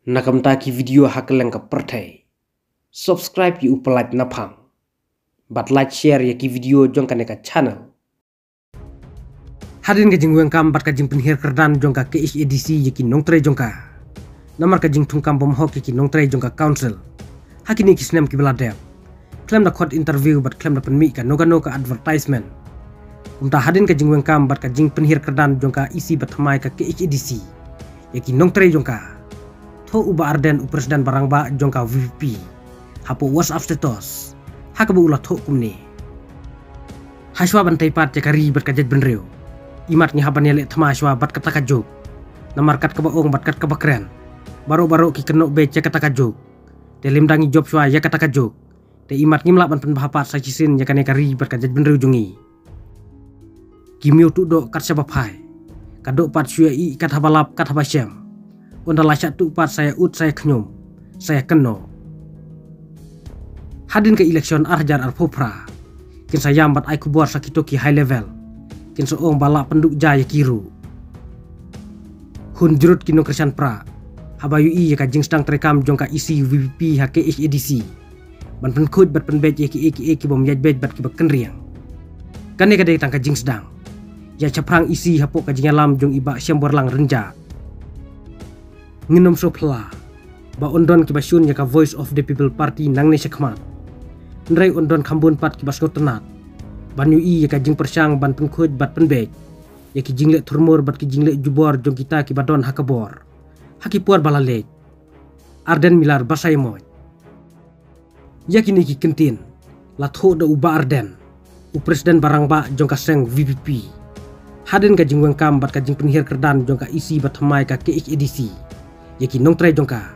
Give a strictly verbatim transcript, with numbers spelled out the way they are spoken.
Na ka bynta ki video ha kylleng ka pyrthei, subscribe ïa u Pyllait Naphang bad like share ïa ki video jong kane ka channel. Hadien ka jingweng kam bad ka jingpynhiar kyrdan jong ka K H A D C ïa ki nongtrei jong ka, namar ka jingthung kam bymhok ïa ki nongtrei jong ka council ha kine ki snem kiba la dep, khlem da khot interview bad khlem da pynmih kano kano ka advertisement. Kumta hadien ka jingweng kam bad ka jingpynhiar kyrdan jong ka E C ba thymmai ka K H A D C ïa ki nongtrei jong ka, thoh u Bah Ardent, u president ba rangbah jong ka V P P, hapoh WhatsApp status ha kaba u la thoh kumne: Hashwa ban tei pat ïa ka ri bad ka jaitbynriew, imat ngi hap ban ïaleh thma shwa bad kata ka juk. Namar kat kaba ong bad kat kaba kren, baroh baroh ki kynnoh beit ïa kata ka juk. Te lymda ngi jop shwa ïa kata ka juk, te imat ngim lah ban pynbha pat sa shisien ïa kane ka ri bad ka jaitbynriew jong ngi. Ki miaw tuh doh kat shaba phai, ka doh pat shu ïa ih kat haba lap kat haba shem. Ynda la shah tuh pat sa ïa ud, sa ïa khñium, sa ïa kynnoh. Hadien ka election ar hajar arphew phra, kin sa ïam bad ai khubor sa kito ki high level, kin sa ong ba lah pynduh ja ïa ki ruh. Hun jrut ki nongkyrshan prah haba ïohi ïa ka jingsdang treikam jong ka E C V P P ha K H A D C ban pynkhuid bad pynbeit ïa kiei kiei ki bym ïaid beit bad kiba kynriang. Kane ka dei tang ka jingsdang ïa shaphrang E C hapoh ka jingïalam jong i Bah Shemborlang Rynjah. Ngin ym shu phylla ba un don kiba shun ïa ka Voice of the People Party nangne shakhmat, hynrei un don kham bun pat kiba sngewtynnat ban ïohi ïa ka jingpyrshang ban pynkhuid bad pynbeit ïa ki jingleh thurmur bad ki jingleh jubor jong kita kiba don ha ka bor ha ki por ba la leit. Ardent Miller Basaiawmoit. Ïa kine ki kyntien la thoh da u Bah Ardent, u president ba rangbah jong ka seng V P P, hadien ka jingweng kam bad ka jingpynhiar kyrdan jong ka E C ba thymmai ka K H A D C ïa ki nongtrei jong ka.